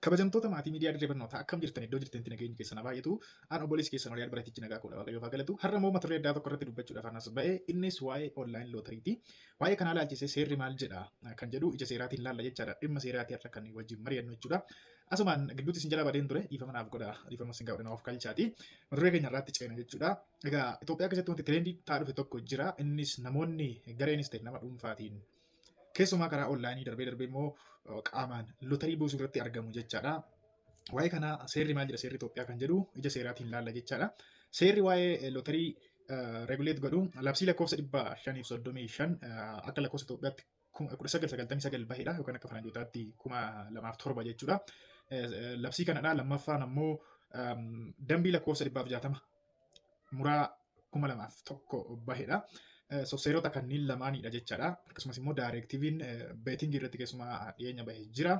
Kabajamtoota maatii miidiyaa Dirree Barnootaa, akkam jirtan? Iddoo jirtanitti nageenyi keessan haa baay'atu. An obboleessi keessan Oliyaad Baratichi nagaa koodha, Waaqayyoof haa galatu. Har'a immoo mata duree addaa tokko irratti dubbachuudhaaf anas ba'e, innis waa'ee online lottery'ti. Waa'ee kanaa ilaalchisee seerri maal jedha kan jedhu ija seeraatiin laalla jechaadha. Dhimma seeraatii har'a kan wajjin mari'annu jechuudha. Asumaan gidduutti isin jalaa badeen ture, dhiifama naaf godha, dhiifama isin gaafadha, of kalchaati. Mata duree keenya irraatti ceena jechuudha. Egaa Itoophiyaa keessatti wanti trendii ta'aa dhufe tokko jira. Innis namoonni gareenis ta'e nama dhuunfaatiin, keessumaa karaa onlineii, darbee darbee immoo qaamaan lotarii buusuu irratti argamu jechaadha. Waa'ee kanaa seerri maal jedha, seerri Itoophiyaa kan jedhu ija seeraatiin laalla jechaadha. Seerri waa'ee lotarii regulate godhu labsii lakkoofsa 535 akka lakkoofsa Itoophiyaatti 1999 bahedha, yookaan akka faranjootaatti 2007 jechuudha. Labsii kanadha. Lammaffaan ammoo dambii lakkoofsa 160 muraa 2001 bahedha. So seerota kanneen lamaanidha jechaadha. Akkasumas immoo directiveiin bettingii irratti keessumaa dhiyeenya bahe jira.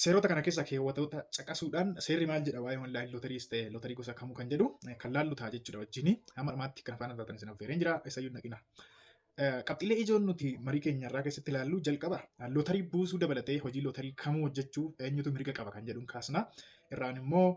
Seerota kana keessa keewwatoota caqasuudhaan seerri maal jedha waa'ee online lotteryis ta'e lotarii gosa kamuu kan jedhu kan laallu ta'a jechuudha wajjini. Hamma dhumaatti kan afaan taatan isin affeereen jira. Isayyuu naqina. Qabxiilee ijoon nuti marii keenya irraa keessatti ilaallu, jalqaba lotarii buusuu dabalatee hojii lotarii kamuu hojjechuu eenyutu mirga qaba kan jedhuun kaasna. Irraan immoo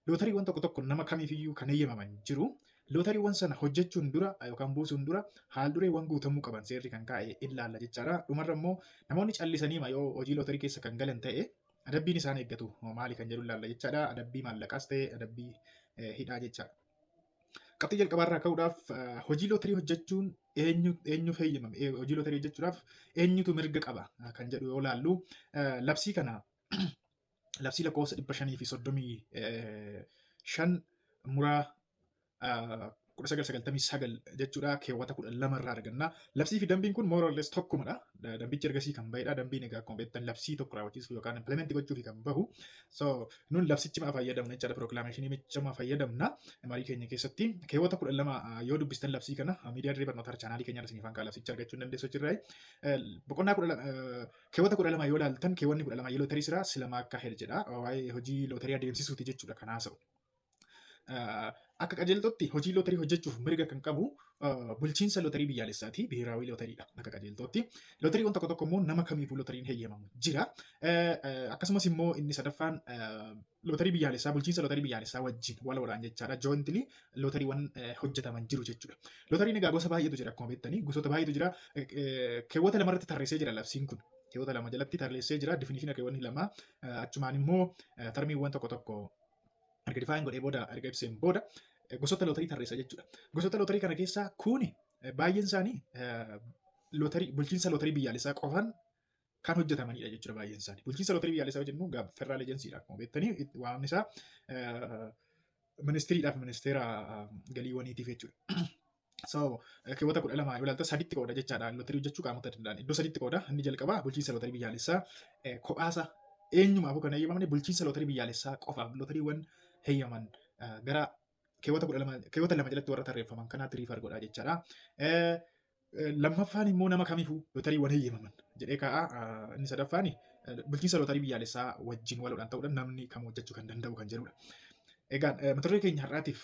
lootariiwwan tokko tokko nama kamiifiyyuu kan eeyyamaman jiru. Lootariiwwan sana hojjechuun dura yookaan buusuun dura haal dureewwan guutamuu qaban seerri kan kaa'e ilaalla jechaadha. Dhumarra immoo namoonni callisanii yoo hojii lootarii keessa kan galan ta'e adabbiin isaan eeggatu maali kan jedhu ilaalla jechaadha. Adabbii maallaqaas ta'e adabbii hidhaa jechaadha. Qabxii jalqabaarraa ka'uudhaaf, hojii lootarii hojjechuun eenyu eenyuuf eeyyamame, hojii lootarii hojjechuudhaaf eenyutu mirga qaba kan jedhu yoo laallu, labsii kana, labsii lakkoofsa 535 muraa 1999 jechuudha, keewwata 12 irraa arganna. Labsii fi dambiin kun more or less tokkumadha. Dambichi ergasii kan bahedha. Dambiin egaa akkuma beektan labsii tokko raawwachiisuuf yookaan implement gochuuf kan bahu. So nun labsichi maa fayyadamna jechaadha. Proclamationii micha maa fayyadamna marii keenya keessatti. Keewwata 12 yoo dubbistan, labsii kana miidiyaa Dirree Barnootaa channelii keenya irra isiniif hanqaa labsicha argachuu hin dandeessu achirraa. Boqonnaa keewwata 12 yoo ilaaltan, keewwanni 12 የሎተሪ ስራ ስለማካሄድ jedha. Waa'ee hojii lootarii adeemsisuuti jechuudha kan haasa'u. Akka qajeeltootti hojii lootarii hojjechuuf mirga kan qabu bulchiinsa lootarii biyyaalessaati. ብሔራዊ ሎተሪidha akka qajeeltootti. Lootariiwwan tokko tokko immoo nama kamiifuu lootariin heeyyamamu jira. Akkasumas immoo inni sadaffaan lootarii biyyaalessaa, bulchiinsa lootarii biyyaalessaa wajjin waloodhaan jechaadha. Jointly lootariiwwan hojjetaman jiru jechuudha. Lootariin egaa gosa baay'eetu jira, akkuma beektanii gosoota baay'eetu jira. Keewwata lamarratti tarreessee jira labsiin kun. Keewwata 2 jalatti tarreessee jira. Definition keewwanni 2 achumaan immoo termiiwwan tokko tokko erga define godhee booda, erga ibseen booda, gosoota lootarii tarreessa jechuudha. Gosoota lootarii kana keessaa kuni baay'een isaanii lootarii bulchiinsa lootarii biyyaalessaa qofaan kan hojjetamanidha jechuudha baay'een isaanii. Bulchiinsa lootarii biyyaalessaa yoo jennu federal agencydha, akkuma beektanii waamni isaa ministiriidhaaf, ministeera galiiwwaniitiif jechuudha. So keewwata 12 yoo ilaaltan saditti qooda jechaadha. Lootarii hojjechuu qaamota danda'an iddoo saditti qooda. Inni jalqabaa bulchiinsa lootarii biyyaalessaa kophaasa, eenyumaafuu kan heeyyamamne, bulchiinsa lootarii biyyaalessaa qofaaf lootariiwwan heeyyaman gara keewwata 12, keewwata 2 jalatti warra tarreeffaman kanaatti refer godha jechaadha. Lammaffaan immoo nama kamiifuu lootariiwwan heeyyamaman jedhee kaa'a. Inni sadaffaan bulchiinsa lootarii biyyaalessaa wajjin waloodhaan ta'uudhaan namni kam hojjechuu kan danda'u kan jedhudha. Egaa mata duree keenya har'aatiif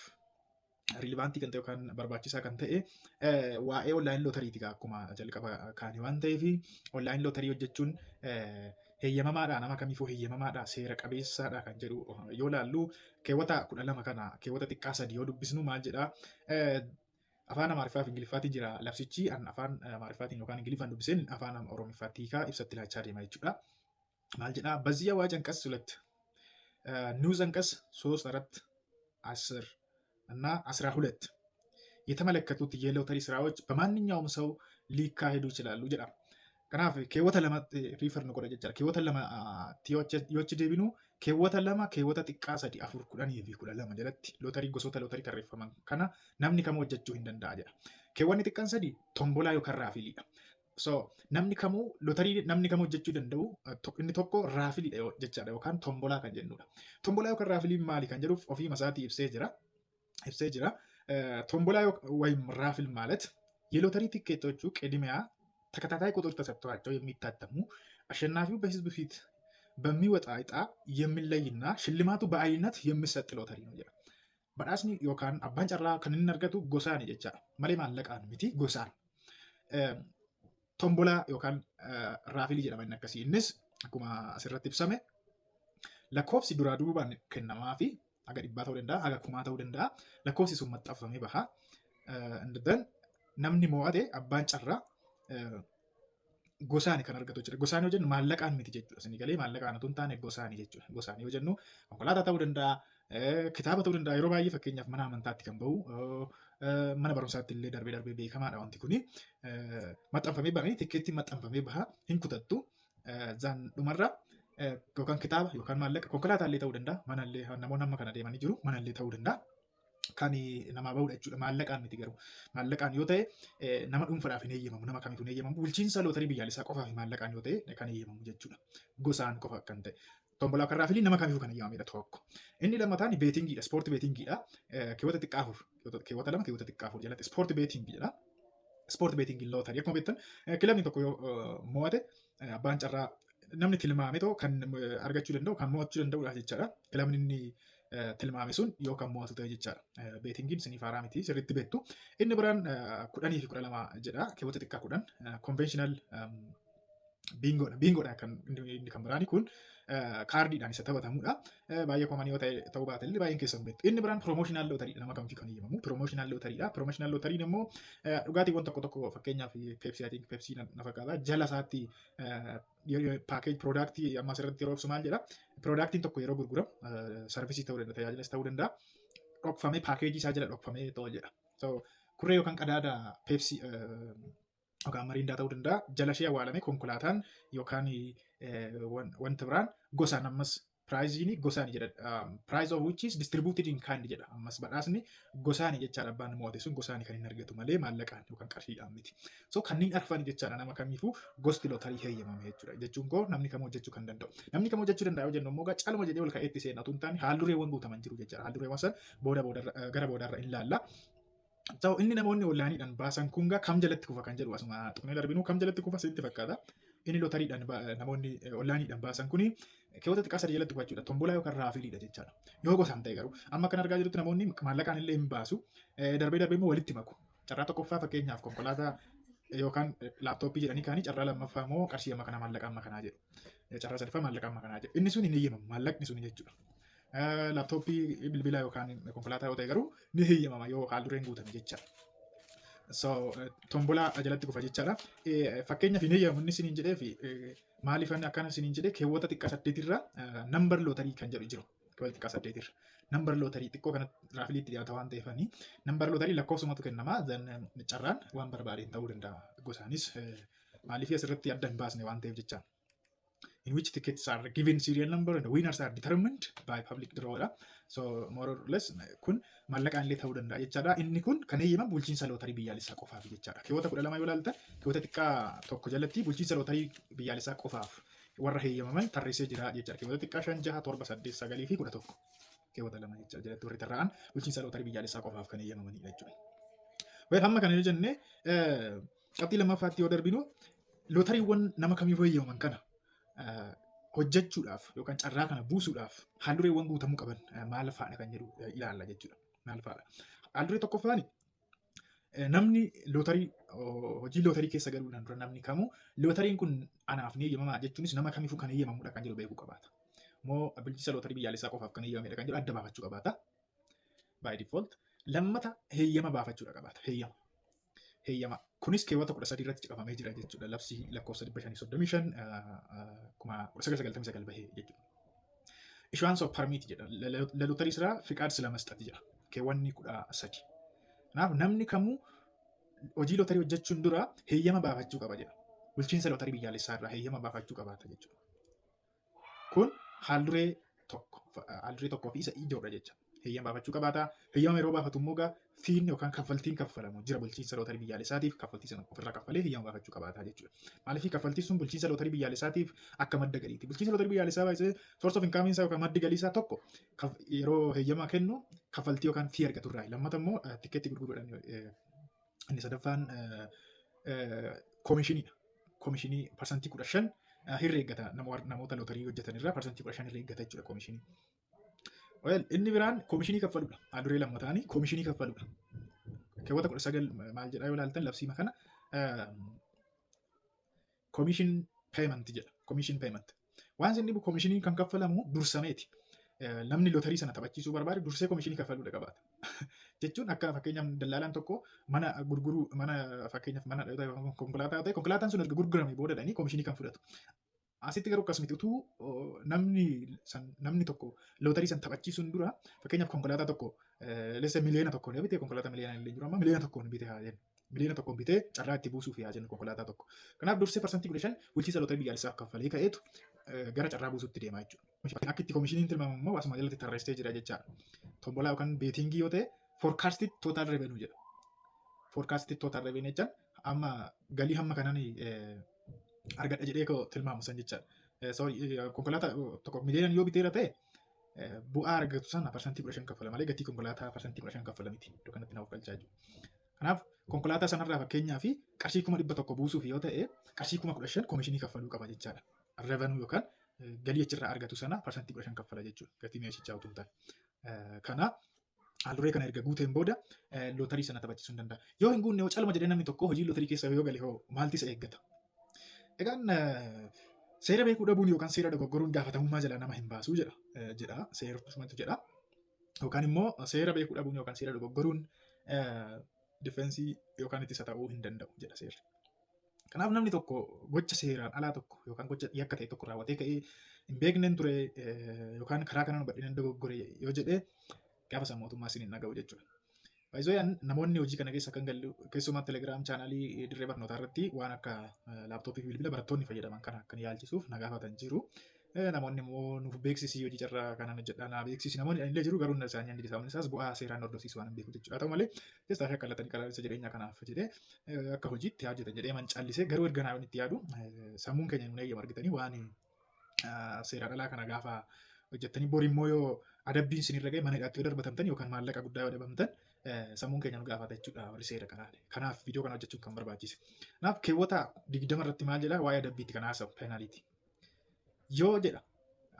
relevantii kan ta'e yookaan barbaachisaa kan ta'e waa'ee online lotteryiti akkuma jalqaba kaane waan ta'eef, online lottery hojjechuun heeyyamamaadha, nama kamiifuu heeyyamamaadha, seera qabeessaadha kan jedhu yoo laallu, keewwata 12 kana keewwata xiqqaa 3 yoo dubbisnu maal jedha? Afaan Amaariffaa fi Ingiliffaatiin jira labsichi. An afaan Amaariffaatiin yookaan Ingiliffaan dubbiseen afaan Oromiffaatti hiikaa ibsatti laachaa deema jechuudha. Maal jedha? በዚህ አዋጅ አንቀጽ 2 ንዑስ አንቀጽ 3፣ 4፣ 10 እና 12 የተመለከቱት የሎተሪ ስራዎች በማንኛውም ሰው ሊካሄዱ ይችላሉ jedha. Kanaaf keewwata lamatti refer nu godha jechuudha. Keewwata lamatti yoo achi deebinu, keewwata 2 keewwata xiqqaa 3, 4, 10 fi 12 jalatti lootarii, gosoota lootarii tarreeffaman kana namni kamuu hojjechuu hin danda'a jedha. Keewwanni xiqqaan 3 tombolaa yookaan raffleiidha. So namni kamuu lootarii namni kamuu hojjechuu danda'u inni tokko raffleiidha jechaadha, yookaan tombolaa kan jennudha. Tombolaa yookaan raffleiin maali kan jedhuuf ofii isaatii ibsee jira. Ibsee jira. Tombolaa ወይም raffle ማለት የሎተሪ ቲኬቶቹ ቅድሚያ ተከታታይ ቁጥር ተሰጥቷቸው የሚታተሙ፣ አሸናፊው በህዝብ ፊት በሚወጣ ዕጣ የሚለይና ሽልማቱ በአይነት የሚሰጥ ሎተሪ ነው jedha. Badhaasni yookaan abbaan carraa kan inni argatu gosaani jechaadha. Malee maallaqaan miti, gosaan. Tombolaa yookaan raffle jedhama inni akkasii. Innis akkuma asirratti ibsame lakkoofsi duraa duubaan kennamaa fi haga 100 ta'uu danda'a, haga 1000 ta'uu danda'a. Lakkoofsi sun maxxanfamee baha. Then namni mo'ate, abbaan carraa, gosaani kan argatu jechuudha. Gosaan yoo jennu maallaqaan miti jechuudha. Isin galee, maallaqaan otoo hin taane gosaani jechuudha. Gosaan yoo jennu konkolaataa ta'uu danda'a, kitaaba ta'uu danda'a. Yeroo baay'ee fakkeenyaaf mana amantaatti kan bahu, mana barumsaatti illee darbee darbee beekamaadha wanti kuni. Maxxanfamee bahanii, tikkeettiin maxxanfamee baha, hin kutattu. Zaan dhumarra yookaan kitaaba yookaan maallaqa, konkolaataa illee ta'uu danda'a. Mana illee, namoonni amma kana deemanii jiru, mana illee ta'uu danda'a. Kan namaa bahudha jechuudha. Maallaqaan miti garuu. Maallaqaan yoo ta'e nama dhuunfaadhaaf hin eeyyamamu. Nama kamiif hin eeyyamamu. Bulchiinsa lootarii biyyaalessaa qofaaf maallaqaan yoo ta'e kan eeyyamamu jechuudha. Gosaan qofa kan ta'e. Tombolaa kan raffle nama kamiifuu kan eeyyamamedha tokko. Inni lammataan bettingiidha. Sport bettingiidha. Keewwata xiqqaa 4. Keewwata 2 keewwata xiqqaa 4 jalatti sport betting jedha. Sport betting lootarii akkuma beektan kilabni tokko yoo mo'ate, abbaan carraa, namni tilmaame too kan argachuu danda'u, kan mo'achuu danda'udha jechaadha. Kilabni inni tilmaame sun yoo kan mo'atu ta'e jechaadha. Bettingiin isiniif haaraa miti, sirriitti beektu. Inni biraan 10 fi 12 jedha. Keewwata xiqqaa 10 conventional bingoodha. Bingoodha kan inni kan biraani kun kaardiidhaan isa taphatamudha. Baay'ee common yoo ta'e ta'uu baate illee baay'een keessan beektu. Inni biraan promotional looteriidha, nama kamiif kan eeyyamamu. Promotional looteriidha. Promotional looteriin immoo dhugaatiiwwan tokko tokko, fakkeenyaaf Pepsi, I think Pepsi na fakkaata. Jala isaatti package product amma asirratti yeroo ibsu maal jedha? Productiin tokko yeroo gurguramu, service ta'uu danda'a, tajaajilas ta'uu danda'a. Dhokfamee package isaa jala dhokfamee ta'u jedha. So kurree yookaan qadaada Pepsi yookaan Mirinda ta'uu danda'a. Jala ishee awwaalame konkolaataan yookaan wanta biraan gosaan, ammas prizeiin gosaani jedha. Prize of which is distributed in kind jedha. Ammas badhaasni gosaani jechaadha. Abbaan mo'ate sun gosaani kan hin argatu malee maallaqaan yookaan qarshiidhaan miti. So kanneen arfan jechaadha nama kamiifuu gosti lootarii heeyyamame jechuudha. Jechuun koo namni kamuu hojjechuu kan danda'u. Namni kamuu hojjechuu danda'a yoo jennu immoo caluma jedhee ol ka'ee itti seena otoo hin taane haaldureewwan guutaman jiru jechaadha. Haaldureewwan san booda booda gara boodarra hin laalla. Ta'u inni namoonni onlineiidhaan baasan kun kam jalatti kufa kan jedhu asuma tuqnee darbinu. Kam jalatti kufa sitti fakkaata? Inni lootariidhaan namoonni onlineiidhaan baasan kuni keewwata xiqqaa 3 jalatti kufa jechuudha. Tombolaa yookaan raffleiidha jechaadha. Yoo gosaan ta'e garuu amma kan argaa jirrutti namoonni maallaqaan illee hin baasu. Darbee darbee immoo walitti maku. Carraa tokkoffaa fakkeenyaaf konkolaataa yookaan laptop jedhanii kaanii, carraa lammaffaa immoo qarshii amma kanaa, maallaqa amma kanaa jedhu. Carraa sadaffaa maallaqa amma kanaa jedhu. Inni sun hin eeyyamamu, maallaqni sun jechuudha. Laptop, bilbila yookaan konkolaataa yoo ta'e garuu ni heeyyamama yoo haal dureen guutame jechaadha. So tombolaa jalatti kufa jechaadha. Fakkeenyaaf hin heeyyamamu inni isiniin jedhee fi maaliif inni akkana isiniin jedhee, keewwata xiqqaa 8rra number lootarii kan jedhu jiru. Keewwata xiqqaa 8rra. Number lootarii xiqqoo kanatti raffleiitti dhiyaata waan ta'eefani. Number lootarii lakkoofsumatu kennama. Then carraan waan barbaadeen ta'uu danda'a. Gosaanis maaliif asirratti adda hin baasne waan ta'eef jecha. In which tickets are given serial number and the winners are determined by public draw dha. So more or less kun maallaqaan illee ta'uu danda'a jechaadha. Inni kun kan eeyyaman bulchiinsa lootarii biyyaalessaa qofaaf jechaadha. Keewwata 12 yoo ilaaltan, keewwata xiqqaa 1 jalatti bulchiinsa lootarii biyyaalessaa qofaaf warra heeyyamaman tarreessee jira jechaadha. Keewwata xiqqaa 5, 6, 7, 8, 9 fi 11. Keewwata 2 jecha jalatti warri tarraa'an bulchiinsa lootarii biyyaalessaa qofaaf kan eeyyamamanidha jechuudha. Well, hamma kana yoo jenne, qabxii lammaffaatti yoo darbinu, lootariiwwan nama kamiif eeyyamaman kana hojjechuudhaaf yookaan carraa kana buusuudhaaf haaldureewwan guutamuu qaban maal fa'aadha kan jedhu ilaalla jechuudha. Maal fa'aadha? Haalduree tokkoffaan, namni lootarii hojii lootarii keessa galuudhaan dura namni kamuu lootariin kun anaaf ni eeyyamamaa, jechuunis nama kamiifuu kan eeyyamamudha kan jedhu beekuu qabaata. Moo bulchiinsa lootarii biyyaalessaa qofaaf kan eeyyamamedha kan jedhu adda baafachuu qabaata. By default. Lammata heeyyama baafachuudha qabaata. Heeyyama. Heeyyama. Kunis keewwata 13 irratti caqafamee jira jechuudha. Labsii lakkoofsa 535/1999 bahee jechuudha. Issuance of permit jedha. ለሎተሪ ስራ ፍቃድ ስለመስጠት jedha. Keewwanni 13. Kanaaf namni kamuu hojii lootarii hojjechuun dura heeyyama baafachuu qaba jedha. Bulchiinsa lootarii biyyaalessaa irraa heeyyama baafachuu qabaata jechuudha. Kun haalduree tokko, haalduree tokkoo fi isa ijoodha jecha. Heeyyama baafachuu qabaata. Heeyyama yeroo baafatu immoo gaa feen yookaan kaffaltiin kaffalamu jira bulchiinsa lootarii biyyaalessaatiif, kaffaltii sana ofirraa kaffalee heeyyama baafachuu qabaata jechuudha. Maaliif kaffaltiin sun bulchiinsa lootarii biyyaalessaatiif akka madda galiiti. Bulchiinsa lootarii biyyaalessaa baay'ee source of income isaa yookaan maddi galii isaa tokko yeroo heeyyama kennu kaffaltii yookaan fee argatu irraa. Lammata immoo tikkeetti gurguruudhaan, inni sadaffaan koomishiniidha. Koomishinii 15% herreeggata, namoota lootarii hojjetan irraa 15% herreeggata jechuudha koomishinii. Well, inni biraan koomishinii kaffaluudha. Haalduree lammataanii koomishinii kaffaluudha. Keewwata 19 maal jedhaa yoo ilaaltan labsiima kana Commission payment jedha. Commission payment. Waan isin dhibu, commissionii kan kaffalamu dursameeti. Namni lootarii sana taphachiisuu barbaade dursee commissionii kaffaluudha qabaata. Jechuun akka fakkeenyaaf dallaalaan tokko mana gurguruu, mana fakkeenyaaf mana konkolaataa ta'e, konkolaataan sun erga gurgurame boodadhanii commissionii kan fudhatu. Asitti garuu akkasumatti utuu namni tokko lootarii san taphachiisuun dura, fakkeenyaaf konkolaataa tokko lessa 1 miliyoona bitee, konkolaataa miliyoona illee jiru amma, 1 miliyoona bitee haa jennu. 1 miliyoona bitee carraa itti buusuuf haa jennu konkolaataa tokko. Kanaaf dursee 15% bulchiinsa lootarii biyyaalessaaf kaffalee ka'eetu gara carraa buusuutti deemaa jechuudha. Akka itti commissioniin tilmaamamu immoo asuma jalatti tarreessee jira jechaadha. Tombolaa yookaan bettingii yoo ta'e, forecasted total revenue jedha. Forecasted total revenue jechaan amma galii hamma kanaan argadha jedhee koo tilmaamu san jechaadha. Konkolaataa tokko miliyoonaan yoo biteera ta'e, bu'aa argatu sana 15% kaffala malee gatii konkolaataa 15% kaffala miti. Iddoo kanatti naaf galchaa jiru. Kanaaf konkolaataa sanarraa fakkeenyaa fi qarshii 100,000 buusuuf yoo ta'e, qarshii 15,000 commissionii kaffaluu qaba jechaadha. Revenue yookaan galii achirraa argatu sana 15% kaffala jechuudha. Gatii meeshichaa utuu hin taane. Kana haalduree kana erga guuteen booda lootarii sana taphachiisuu hin danda'a. Yoo hin guunne hoo, calma jedhee namni tokko hojii lootarii keessa yoo gale hoo, maaltu isa eeggata? Egaan seera beekuu dhabuun yookaan seera dogoggoruun gaafatamummaa jalaa nama hin baasuu jedha seertumatu jedha. Yookaan immoo seera beekuu dhabuun yookaan seera dogoggoruun defenseii yookaan ittisa ta'uu hin danda'u jedha seerri. Kanaaf namni tokko gocha seeraan alaa tokko yookaan gocha yakka ta'e tokko raawwatee ka'ee hin beekneen ture yookaan karaa kanaan hubadheen dogoggore yoo jedhee, gaafa san mootummaa isin hin dhaga'u jechuudha. Baay'isoo namoonni hojii kana keessa kan galu keessumaa Telegram channelii dirree barnootaa irratti waan akka laptopii fi bilbila barattoonni fayyadaman kana akka yaalchisuuf na gaafatan jiru. Namoonni immoo nuuf beeksisii, hojii carraa kanaan hojjedhaa naa beeksisi namoonni illee jiru, garuu isaanii inni sababni isaas bu'aa seeraan hordofsiisu waan hin beeku jechuudha. Haa ta'u malee keessaa shakkalatanii qalaa'insa jireenyaa kanaaf jedhee akka hojiitti hojjetan jedhee man callisee, garuu erga naa itti yaadu sammuun keenya nu eeyyama argitanii waan seeraan alaa kana gaafa hojjettanii, bor immoo yoo adabbiin isinirra ga'e, mana hidhaatti yoo darbatamtan yookaan maallaqa guddaa yoo adabamtan, sammuun keenya nu gaafata jechuudha warri seera kanaale. Kanaaf viidiyoo kana hojjechuun kan barbaachise. Kanaaf keewwata 20 irratti maal jedha? Waa'ee adabbiitti kan haasa'u, penalty. Yoo jedha,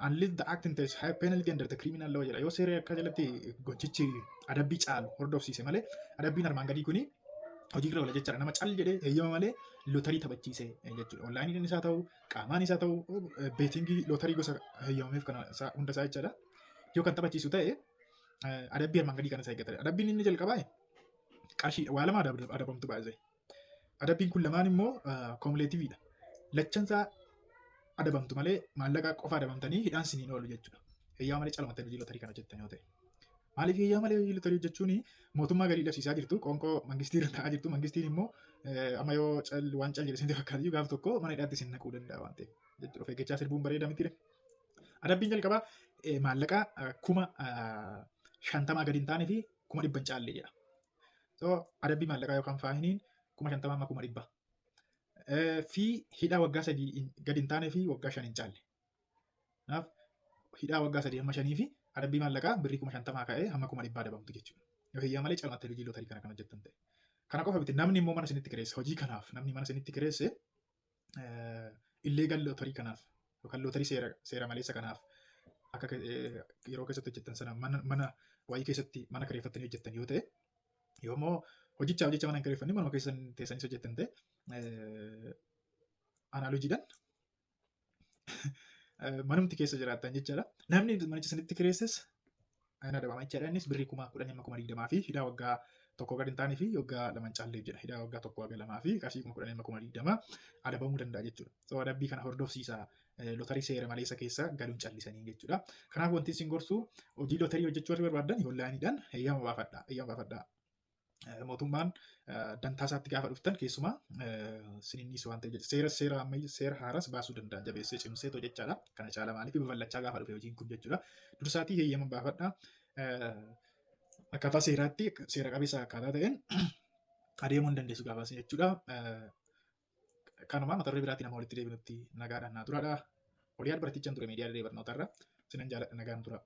unless the act entails high penalty under the criminal law jedha. Yoo seera akka jalatti gochichi adabbii caalu hordofsiise malee, adabbiin armaan gadii kuni hojiirra oola jechaadha. Nama cal jedhee heeyyama malee lootarii taphachiise jechuudha. Onlineiin isaa ta'u, qaamaan isaa ta'u, bettingii lootarii gosa heeyyamameef kana hunda isaa jechaadha. Yoo kan taphachiisu ta'e, adabbii armaan gadii kana isa eeggata. Adabbiin inni jalqabaa qarshii waa lama adabamtu baay'ee. Adabbiin kun lamaan immoo cumulativeiidha. Lachansaa adabamtu malee maallaqa qofa adabamtanii hidhaan siniin oolu jechuudha. Heeyyama malee calmattanii hojii lootarii kana hojjettan yoo ta'e. Maaliif heeyyama malee hojii lootarii hojjechuun mootummaa galii dhabsiisaa jirtu, qoonqoo mangistii irra taa'aa jirtu, mangistiin immoo amma yoo waan cal jedhe isinitti fakkaatu, gaaf tokko mana hidhaatti isin naquu danda'a waan ta'eef jechuudha. Of eeggachaa sirbuun bareeda miti. Adabbiin jalqabaa maallaqa 50,000 gadi hin taanee fi 100,000 hin caalle jedha. So adabbii maallaqaa yookaan fineiin 50,000 amma 100,000. Fi hidhaa waggaa 3 gadi hin taanee fi waggaa 5 hin caalle. Kanaaf hidhaa waggaa 3 hamma 5 fi adabbii maallaqaa birrii 50,000 ka'ee hamma 100,000 adabamtu jechuudha. Yoo heeyyama malee calmattee hojii lootarii kana kan hojjettan ta'e. Kana qofa miti, namni immoo mana isinitti kireesse, hojii kanaaf namni mana isinitti kireesse illegal lootarii kanaaf yookaan lootarii seera maleessa kanaaf akka yeroo keessatti hojjettan sana mana wayii keessatti mana kireeffattanii hojjettan yoo ta'e, yoo immoo hojichaaf jecha mana hin kireeffanne, manuma keessan teessanis hojjettan ta'e, analogiidhaan manumti keessa jiraattan jechaadha. Namni manicha sanitti kireesses hin adabama jechaadha. Innis birrii 10,000 hamma 20,000 fi hidhaa waggaa 1 gadi hin taanee fi waggaa 2 hin caalleef jedha. Hidhaa waggaa 1 haga 2 fi qarshii 10,000 hamma 20,000 adabamuu danda'a jechuudha. So adabbii kana hordofsiisa lootarii seera maleessa keessa galuun callisanii jechuudha. Kanaaf wanti isin gorsu, hojii lootarii hojjechuu warri barbaadan onlineiidhaan heeyyama baafadhaa. Heeyyama baafadhaa. Mootummaan dantaa isaatti gaafa dhuftan keessumaa sininnis waan ta'eef seera ammayyaa, seera haaras baasuu danda'a jabeessee cimsee jechaadha. Kana caala maaliif babal'achaa gaafa dhufe hojiin kun jechuudha. Dursaatii heeyyama baafadhaa. Akkaataa seeraatti seera qabeessa akkaataa ta'een adeemuu hin dandeessu gaafas jechuudha. Kanuma mata duree biraatiin nama walitti deebinutti nagaadhaan naa turaadha. Oliyaad Baratichaan ture miidiyaa dirree barnootaa irra. Sinan jaaladha, nagaan tura.